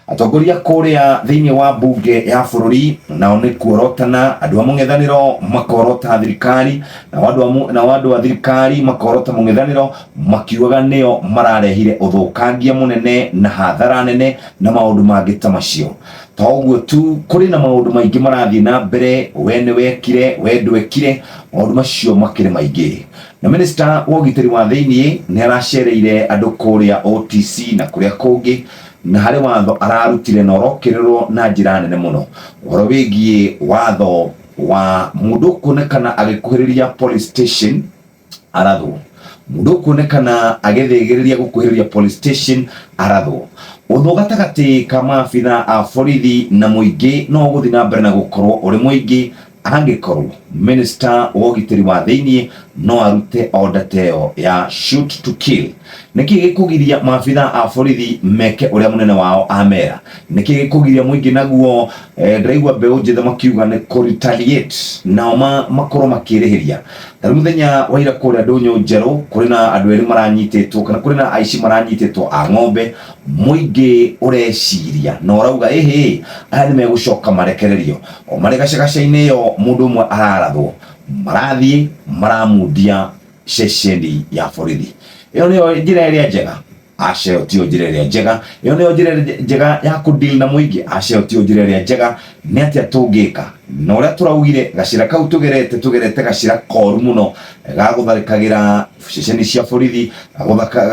Atongoria kũrĩa thĩinĩ wa mbunge ya bũrũri nao nĩ kuorotana, andũ a mũng'ethanĩro makorota thirikari, nao andũ a mu- nao andũ a thirikari makorota mũng'ethanĩro makiugaga nĩo mararehire ũthũkangia mũnene na hathara nene na maũndũ mangĩ ta macio. To ũguo tu, kũrĩ na maũndũ maingĩ marathiĩ na mbere, we nĩ wekire, we ndwekire, maũndũ macio makĩrĩ maingĩ. Na minista wa ũgitĩri wa thĩinĩ nĩ aracereire andũ kũrĩa OTC na kũrĩa kũngĩ, na harĩ watho ararutire na ũrokĩrĩrwo na njĩra nene mũno, ũhoro wĩgiĩ watho wa mũndũ kuonekana agĩkuhĩrĩria police station arathwo, mũndũ kuonekana agĩthĩgĩrĩria gũkuhĩrĩria police station arathwo. Ũthũ gatagatĩ ka maabitha a borithi na mũingĩ no ũgũthiĩ na mbere na gũkorwo ũrĩ mũingĩ angĩkorwo minista wa ũgitĩri wa thĩinĩ no arute order ta ĩyo ya shoot to kill. Nĩkĩ gĩkũgiria maabitha a borithi meke ũrĩa mũnene wao amera? Nĩkĩ gĩkũgiria mũingĩ naguo eh, ndĩraigua mbeũ njĩthĩ makiuga nĩ kũ retaliate nao ma, makorwo makĩrĩhĩria. Ta rĩu mũthenya wa ira kũrĩa ndũnyũ njerũ kũrĩ na andũ erĩ maranyitĩtwo kana kũrĩ na aici maranyitĩtwo a ng'ombe, mũingĩ ũreciria na ũrauga ĩhĩ aya nĩ megũcoka marekererio. O marĩ gacagaca-inĩ ĩyo mũndũ ũmwe ararathwo, marathiĩ maramundia ceceni ya borithi. Ĩyo nĩyo njĩra ĩrĩa njega? Aca, ĩyo tiyo njĩra ĩrĩa njega. Ĩyo nĩyo njĩra ĩrĩa njega ya kũ deal na mũingĩ? Aca, ĩyo tiyo njĩra ĩrĩa njega. Nĩ atĩa tũngĩka? Na ũrĩa tũraugire, gacĩra kau tũgerete, tũgerete gacĩra koru mũno ga gũtharĩkagĩra ceceni cia borithi, ga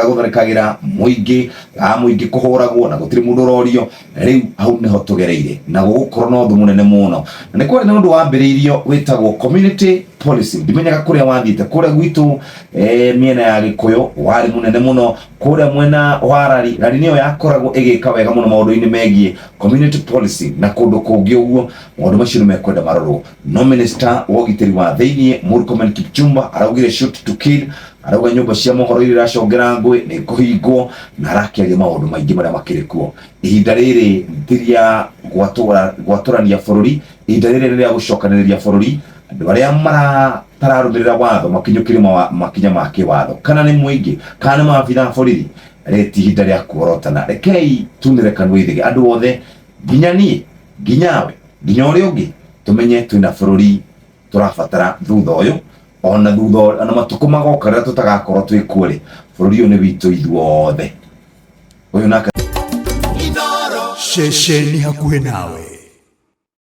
gũtharĩkagĩra mũingĩ, ga mũingĩ kũhũragwo na gũtirĩ mũndũ ũrorio. Rĩu hau nĩho tũgereire na gũgũkorwo na ũthũ mũnene mũno. Na nĩ kwarĩ na ũndũ wambĩrĩirio wĩtagwo community policing. Ndimenyaga kũrĩa wathiĩte, kũrĩa gwitũ eh, mĩena ya Gĩkũyũ warĩ mũnene mũno, kũrĩa mwena wa Rari, Rari nĩyo yakoragwo ĩgĩka wega mũno maũndũ-inĩ megiĩ community policing na kũndũ kũngĩ ũguo. Maũndũ macio nĩ mekwenda marorwo. No minister wa ũgitĩri wa thĩinĩ Murkomen Kipchumba araugire shoot to kill, arauga nyũmba cia mohoro iria iracongera ngũĩ nĩ kũhingwo, na arakĩaria maũndũ maingĩ marĩa makĩrĩ kuo. Ihinda rĩrĩ ti rĩa gwatũrania bũrũri, ihinda rĩrĩ nĩ rĩa gũcokanĩrĩria bũrũri. Andũ arĩa matararũmĩrĩra watho makinyũkĩrio makinya ma kĩwatho, kana nĩ mũingĩ kana nĩ maabitha a borithi, rĩrĩ ti ihinda rĩa kuorotana. Rekei tunĩre kanua ithĩgĩ andũ othe, nginya niĩ, nginya we, nginya ũrĩa ũngĩ, tũmenye twĩna bũrũri tũrabatara thutha ũyũ, ona thutha ona matukũ magoka rĩrĩa tũtagakorwo twĩ kuo rĩ, bũrũri ũyũ nĩ witũ ithuothe. Ũyũ nake Ceceni hakuhĩ nawe.